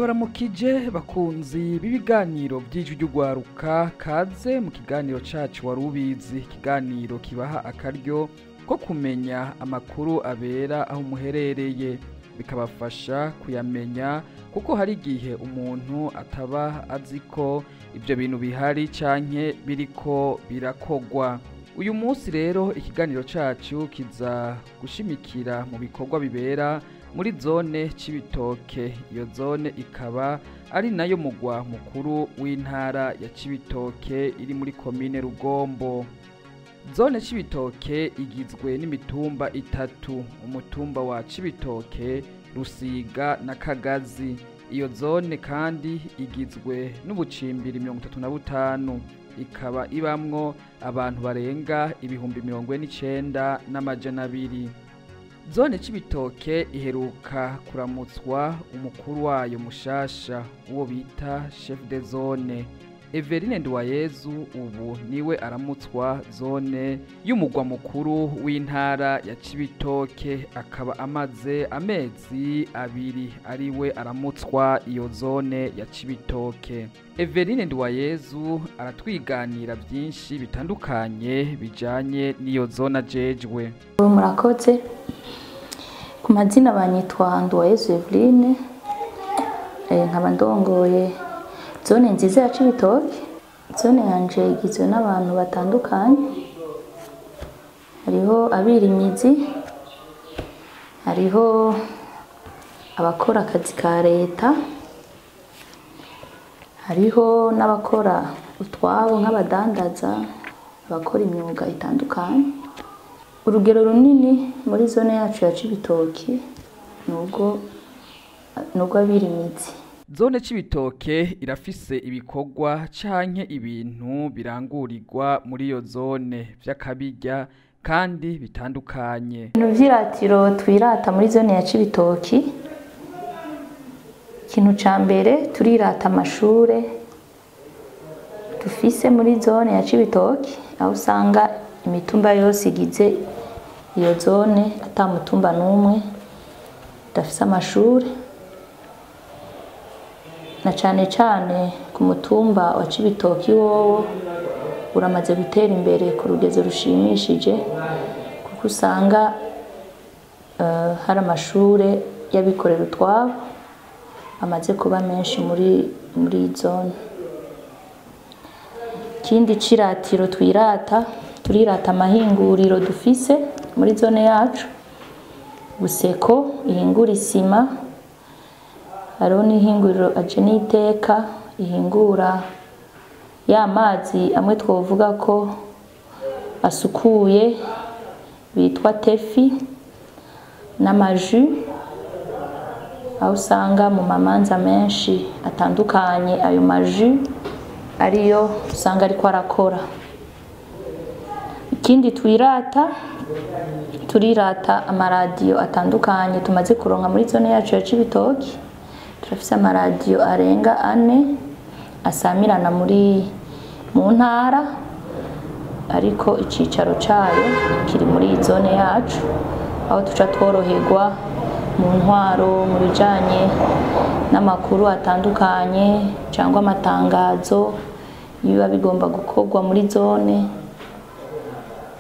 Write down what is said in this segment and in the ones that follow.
Ndabaramukije bakunzi b'ibiganiro by'Ijwi ry'Urwaruka, kaze mu kiganiro cacu Wari Ubizi, ikiganiro kibaha akaryo ko kumenya amakuru abera aho muherereye, bikabafasha kuyamenya kuko hari igihe umuntu ataba azi ko ibyo bintu bihari canke biriko birakogwa. Uyu munsi rero ikiganiro cacu kiza gushimikira mu bikorwa bibera muri zone Cibitoke. Iyo zone ikaba ari nayo mugwa mukuru w'intara ya Cibitoke iri muri komine Rugombo. Zone Cibitoke igizwe n'imitumba itatu: umutumba wa Cibitoke, Rusiga na Kagazi. Iyo zone kandi igizwe n'ubucimbiri 35, ikaba ibamwo abantu barenga 49,200. Zone Cibitoke iheruka kuramutswa umukuru wayo mushasha, uwo bita chef de zone Everine Nduwayezu. Ubu niwe aramutswa zone y'umugwa mukuru w'intara ya Cibitoke, akaba amaze amezi 2 ariwe aramutswa iyo zone ya Cibitoke. Everine Nduwayezu aratwiganira byinshi bitandukanye bijanye n'iyo zone ajejwe. Murakoze. Ku mazina banyitwa Nduwayezu Eveline, nkaba ndongoye zone nziza ya Cibitoke. Zone yanje igizwe n'abantu batandukanye, hariho abirimizi, hariho abakora akazi ka leta, hariho n'abakora utwabo nk'abadandaza, abakora imyuga itandukanye. Urugero runini muri zone yacu ya Cibitoke nubwo abirimizi. Zone Cibitoke irafise ibikorwa canke ibintu birangurirwa muri iyo zone vy'akabirya kandi bitandukanye. Ibintu vy'iratiro twirata muri zone ya Cibitoke, ikintu ca mbere turirata amashure dufise muri zone ya Cibitoke, aho usanga imitumba yose igize iyo zone ata mutumba n'umwe udafise amashure, na cane cane ku mutumba wa Cibitoke wowo uramaze gutera imbere ku rugezo rushimishije, kuko usanga hari amashure y'abikorera utwabo amaze kuba menshi muri zone. Ikindi ciratiro twirata, turirata amahinguriro dufise muri zone yacu: Buseko ihingura isima, hariho n'ihinguriro Ajeniteka ihingura ya mazi amwe twovuga ko asukuye bitwa Tefi, n'amaju, aho usanga mu mamanza menshi atandukanye ayo maju ariyo usanga ariko arakora. Ikindi twirata, turirata amaradiyo atandukanye tumaze kuronka muri zone yacu ya Cibitoke. Turafise amaradiyo arenga 4 asamirana mu ntara, ariko icicaro cayo kiri muri zone yacu, aho tuca tworoherwa mu ntwaro, mu bijanye n'amakuru atandukanye cyangwa amatangazo biba bigomba gukorwa muri zone,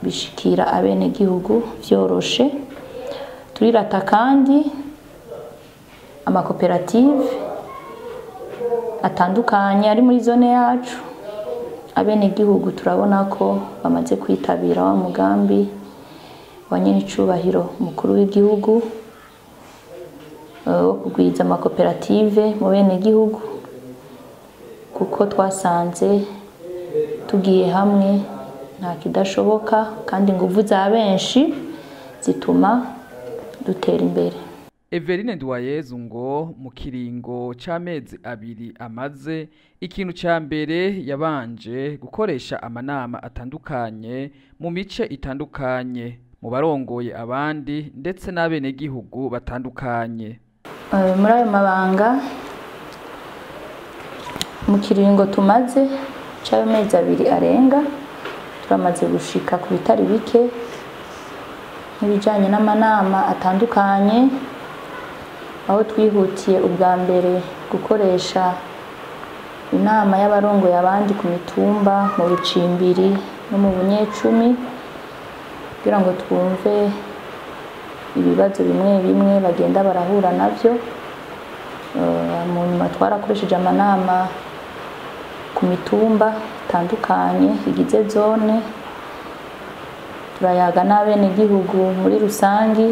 bishikira abenegihugu vyoroshe. Turirata kandi amakoperative atandukanye ari muri zone yacu. Abenegihugu turabona ko bamaze kwitabira wa mugambi wa nyenicubahiro mukuru w'igihugu wo kugwiza amakoperative mu benegihugu, kuko twasanze tugiye hamwe nta kidashoboka, kandi inguvu za benshi zituma dutera imbere. Everine Nduwayezu ngo mu kiringo c'amezi 2 amaze, ikintu ca mbere yabanje gukoresha amanama atandukanye mu mice itandukanye, mu barongoye abandi ndetse n'abenegihugu batandukanye. Muri ayo mabanga mu kiringo tumaze c'ayo mezi 2 arenga, turamaze gushika ku bitari bike nk'ibijanye n'amanama atandukanye, aho twihutiye ubwa mbere gukoresha inama y'abarongoye abandi ku mitumba mu Bucimbiri no mu Bunyecumi kugira ngo twumve ibibazo bimwe bimwe bagenda barahura navyo. Mu nyuma twarakoresheje amanama ku mitumba itandukanye igize zone, turayaga n'abenegihugu muri rusangi.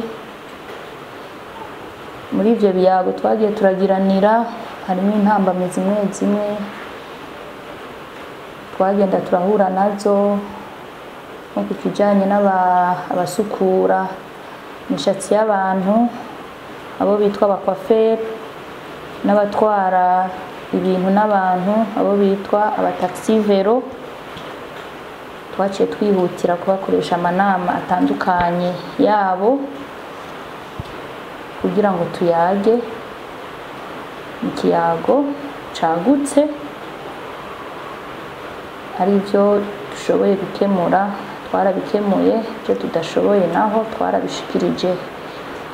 Muri ivyo biyago twagiye turagiranira harimo intambamyi zimwe zimwe twagenda turahura nazo, nko ku kijanye n'abasukura imishatsi y'abantu abo bitwa abakwaferi, n'abatwara ibintu n'abantu abo bitwa abataxi vero. Twaciye twihutira kubakoresha amanama atandukanye yabo kugira ngo tuyage mu kiyago cagutse, ari byo dushoboye gukemura twarabikemuye, ibyo tudashoboye naho twarabishikirije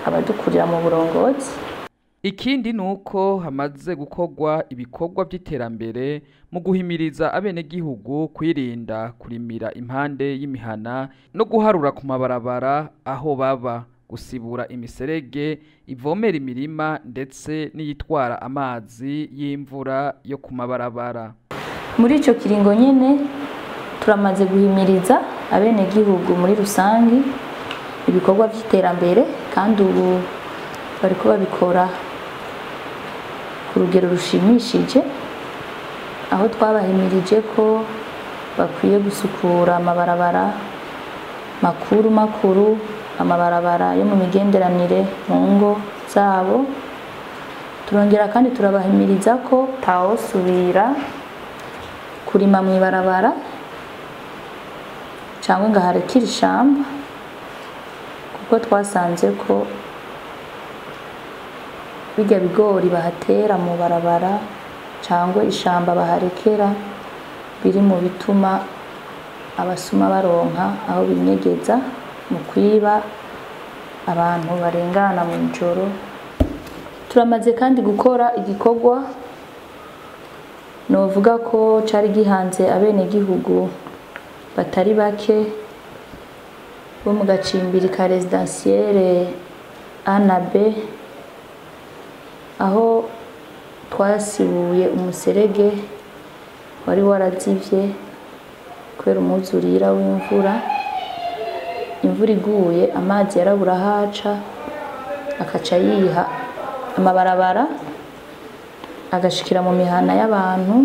abadukurira mu burongozi. Ikindi nuko hamaze gukorwa ibikorwa by'iterambere mu guhimiriza abenegihugu kwirinda kurimira impande y'imihana no guharura ku mabarabara aho baba, gusibura imiserege ivomera imirima ndetse n'iyitwara amazi y'imvura yo ku mabarabara. Muri ico kiringo nyene turamaze guhimiriza abenegihugu muri rusangi ibikorwa by'iterambere, kandi ubu bariko babikora ku rugero rushimishije, aho twabahimirije ko bakwiye gusukura amabarabara makuru makuru, amabarabara yo mu migenderanire mu ngo zabo. Turongera kandi turabahimiriza ko tawosubira kurima mu ibarabara cyangwa ngo aharekire ishamba, kuko twasanze ko bijya bigori bahatera mu barabara cyangwa ishamba baharekera biri mu bituma abasuma baronka aho binyegeza mu kwiba abantu barengana mu ijoro. Turamaze kandi gukora igikorwa novuga ko cari gihanze abenegihugu batari bake bo mu gacimbiri ka residentielle A na B, aho twasibuye umuserege wari warazivye kubera umwuzurira w'imvura. Imvura iguye amazi yarabura haca akaca yiha amabarabara agashikira mu mihana y'abantu,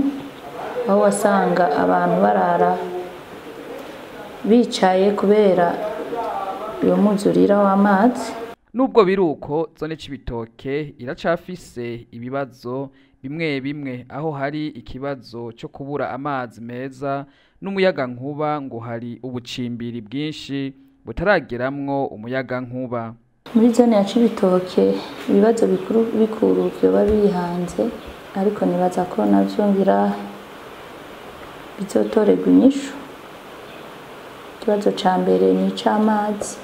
aho wasanga abantu barara bicaye kubera uyo mwuzurira w'amazi. Nubwo biruko zone Cibitoke iracafise ibibazo bimwe bimwe, aho hari ikibazo cyo kubura amazi meza n'umuyaga nkuba, ngo hari ubucimbiri bwinshi butarageramwo umuyaga nkuba. Muri zone ya Cibitoke ibibazo bikuru bikuru byoba bihanze, ariko nibaza ko navyo ngira bizotorerwa inyishu. Ikibazo ca mbere ni ic'amazi,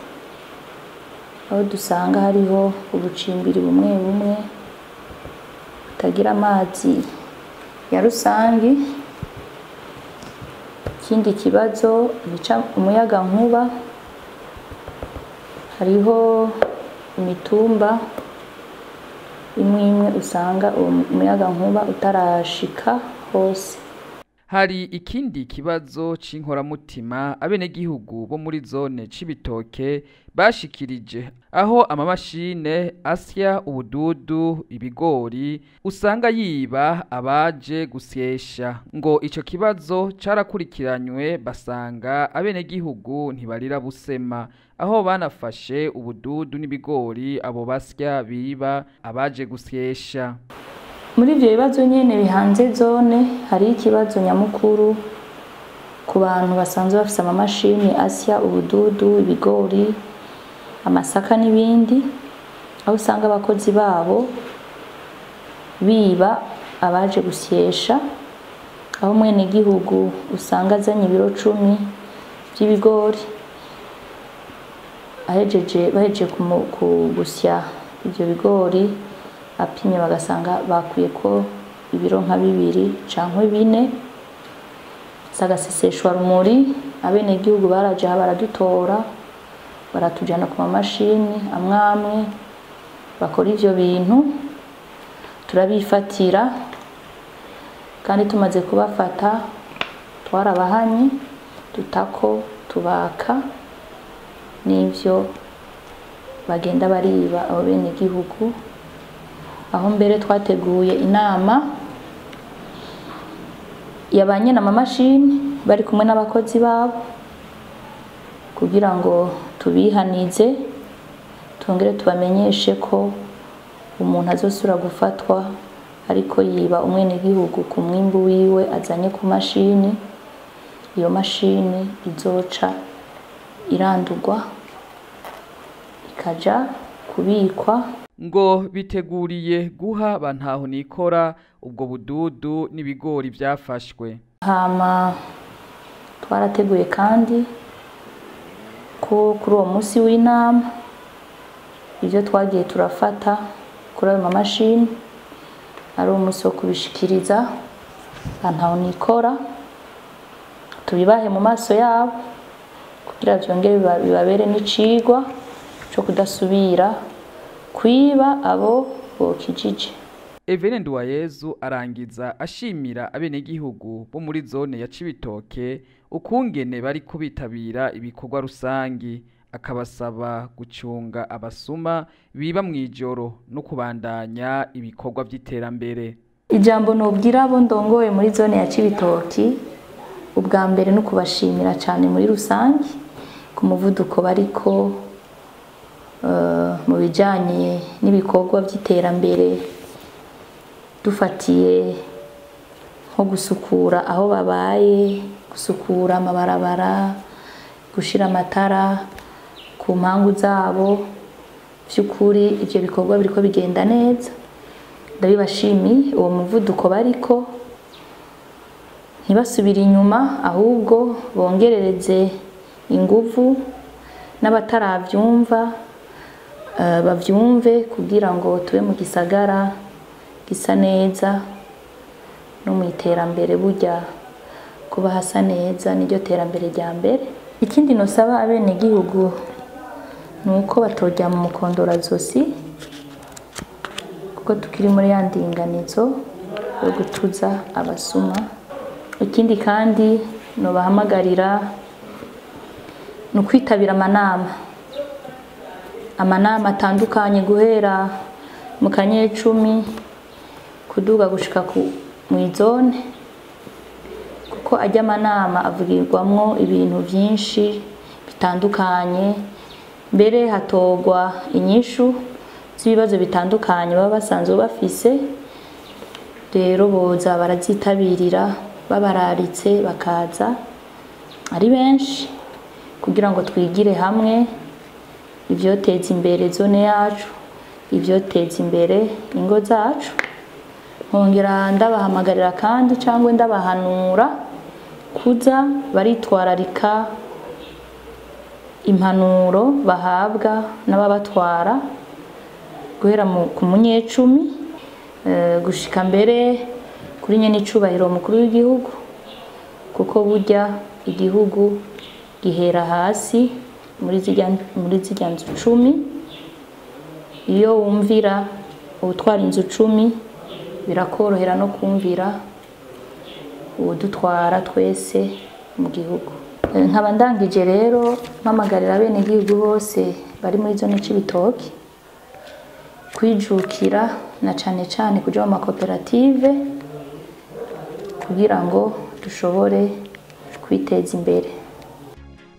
aho dusanga hariho ubucimbiri bumwe bumwe butagira amazi ya rusangi. Ikindi kibazo ni umuyaga nkuba, hariho imitumba imwe imwe usanga umuyaga nkuba utarashika hose. Hari ikindi kibazo c'inkoramutima abenegihugu bo muri zone Cibitoke bashikirije, aho amamashine asya ubududu ibigori usanga yiba abaje gusyesha. Ngo ico kibazo carakurikiranywe basanga abenegihugu ntibarira busema, aho banafashe ubududu n'ibigori abo basya biba abaje gusyesha. Muri ivyo bibazo nyene bihanze zone hari ikibazo nyamukuru ku bantu basanzwe bafise amamashini asya ubududu, ibigori, amasaka n'ibindi, aho usanga abakozi babo biba abaje gusyesha, aho mwene gihugu usanga azanye ibiro 10 by'ibigori, ahejeje bahejeje gusya ivyo bigori Apimye bagasanga bakuye ko ibiro nka 2 canke 4. Sagaseseshwa rumuri, abenegihugu baraje baradutora, baratujana ku mamashini amwamwe bakora ivyo bintu, turabifatira. Kandi tumaze kubafata twarabahanye, tutako tubaka n'ivyo bagenda bariba abo benegihugu. Aho mbere twateguye inama yabanye na mamashini bari kumwe n'abakozi babo kugira ngo tubihanize, tongere tubamenyeshe ko umuntu azosubira gufatwa ariko yiba umwenegihugu ku mwimbu wiwe azanye ku mashini, iyo mashini izoca irandurwa ikaja kubikwa. Ngo biteguriye guha bantaho nikora ubwo bududu n'ibigori byafashwe. Hama twarateguye kandi ko kuri uwo munsi w'inama ibyo twagiye turafata kuri ayo mamashini ari umunsi wo kubishikiriza bantaho nikora, tubibahe mu maso yabo kugira byongere bibabere n'icigwa cyo kudasubira kwiba abo bokijije. Evene Nduwayezu arangiza ashimira abenegihugu bo muri zone ya Cibitoke ukungene bari kubitabira ibikorwa rusangi, akabasaba gucunga abasuma biba mwijoro no kubandanya ibikorwa by'iterambere. Ijambo nobwira abo ndongoye muri zone ya Cibitoke, ubwa mbere no kubashimira cyane muri rusangi ku muvuduko bariko mu bijanye n'ibikorwa by'iterambere, dufatiye nko gusukura aho babaye, gusukura amabarabara, gushira amatara ku mpangu zabo. By'ukuri ivyo bikorwa biriko bigenda neza, ndabibashimiye uwo muvuduko bariko, ntibasubire inyuma ahubwo bongerereze inguvu, n'abataravyumva bavyumve kugira ngo tube mu gisagara gisa neza no mu iterambere. Burya kuba hasa neza niryo terambere rya mbere. Ikindi nosaba abenegihugu nuko batojya mu mukondora zosi, kuko tukiri muri ya ndinganizo yo gutuza abasuma. Ikindi kandi nobahamagarira ni ukwitabira amanama atandukanye guhera mu kanyecumi kuduga gushika ku mwizone, kuko ajya amanama avugirwamwo ibintu byinshi bitandukanye, mbere hatogwa inyishu z'ibibazo bitandukanye baba basanzwe bafise. Rero boza barazitabirira babararitse bakaza ari benshi kugira ngo twigire hamwe ivyoteza imbere zone yacu, ivyoteza imbere ingo zacu. Nkongera ndabahamagarira kandi cyangwa ndabahanura kuza baritwararika impanuro bahabwa n'ababatwara guhera ku munyecumi gushika mbere kuri nyene icubahiro mukuru w'igihugu, kuko burya igihugu gihera hasi muri zirya nzu 10. Iyo wumvira ubutwara inzu 10 birakorohera no kumvira uwudutwara twese mu gihugu. Nkaba ndangije rero mpamagarira abenegihugu bose bari muri zone Cibitoke kwijukira na cane cane kuja mu makoperative kugira ngo dushobore kwiteza imbere.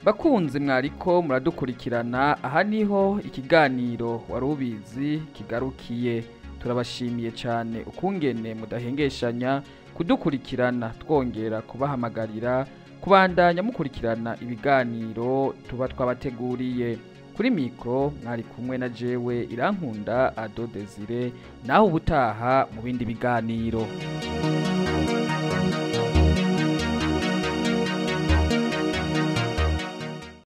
Bakunzi mwariko muradukurikirana, aha niho ikiganiro warubizi kigarukiye. Turabashimiye cyane ukungene mudahengeshanya kudukurikirana, twongera kubahamagarira kubandanya mukurikirana ibiganiro tuba twabateguriye. Kuri mikro mwari kumwe na jewe Irankunda Ado Desire, naho ubutaha mu bindi biganiro.